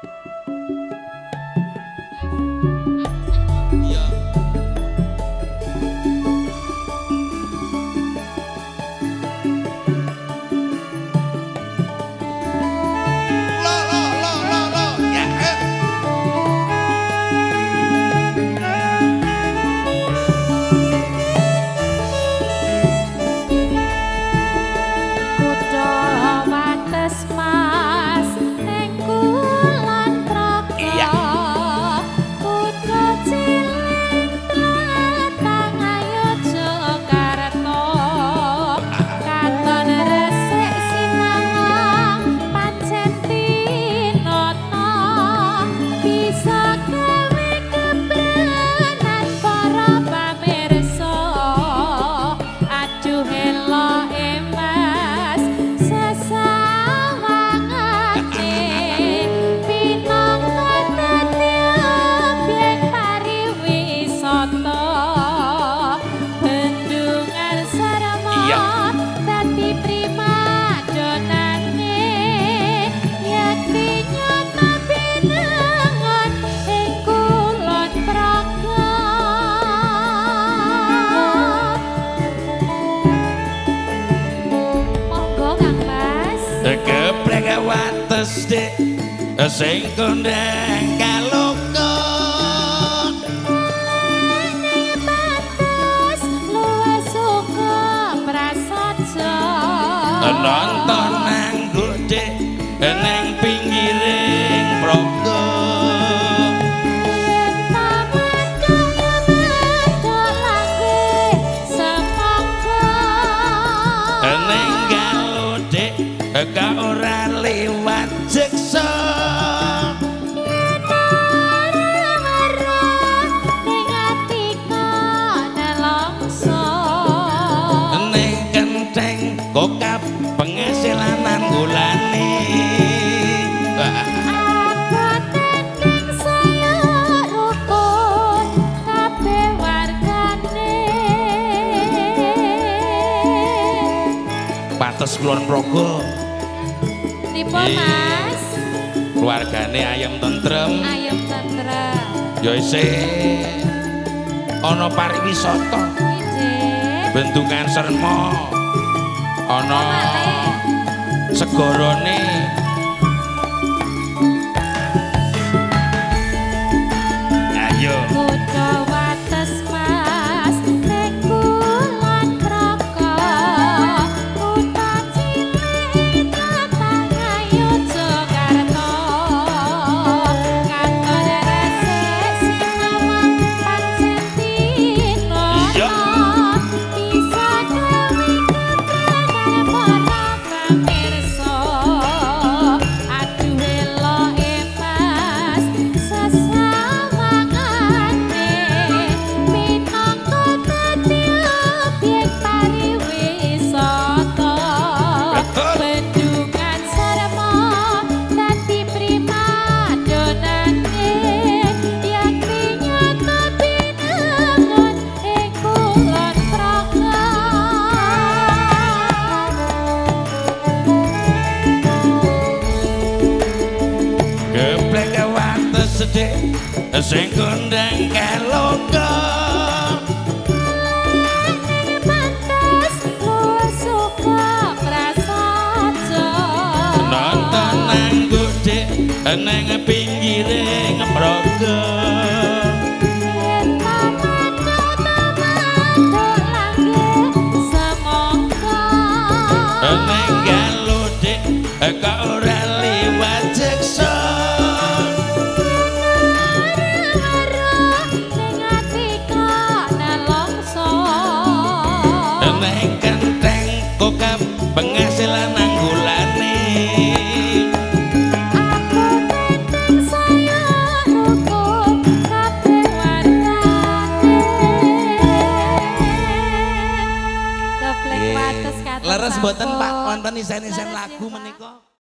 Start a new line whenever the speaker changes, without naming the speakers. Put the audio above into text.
Iya. Lo lo lo lo lo. Ya.
Kutha Wates Mas ning Kulon Progo.
Iya.
Kutha cilik tlatah Yogyakarta. Katon resik sinawang pancen tinata. Bisa gawe kepranan para pamirsa. Aduh eloke Mas sesawangane pinangka dadi obyek pariwisata. Bendungan Sarma dadi primadonane yakti nyata binangun ing Kulon Progo. Monggo Kang Mas.
Geblek wates dik sing kondang kaloka.
Ning pantes luwih suka prasaja.
Nonton nanggo dik ning pinggiring progo.
Yen taman kaya medhok langge semangka.
Ning galo dik ka ora liwat jeksa.
Yen ora weruh ning ati kok nelongso.
Ning kenteng kokap pengasilan anggulane.
Abote ning saya rukun kabeh wargane.
Pates Kulon Progo.
Pripun Mas?
Keluargane ayem tentrem.
Ayem tentrem.
Ya isih ana pariwisata.
Injih.
Bendungan Serma ana segorone. Ayo.
Kutha Wates Mas ning Kulon Progo. Kutha cilik tlatah Yogyakarta. Katon resik sinawang pancen tinata.
Iya.
Bisa gawe kepranan para pamirsa. Aduh eloke Mas sesawangane pinangka dadi obyek pariwisata.
Betul.
Bendungan Sarma dadi primadonane yakti nyata binangun ing Kulon Progo.
Geblek wates dik sing kondang kaloka.
Ning pantes luwih suka prasaja.
Nonton nanggo dik ning pinggiring progo.
Yen taman kota medhok langge semangka.
Ning galo dik kok ora liwat jeksa.
Weruh ning ati kok nelongso.
Ning kenteng kokap penghasilan anggulane.
Aku tenteng saya rukun kabeh wargane. Geblek wates katon
Leres mboten Pak
sampun.
Wonten isen-isen
Leres
lagu
nggih, Pak.
menika.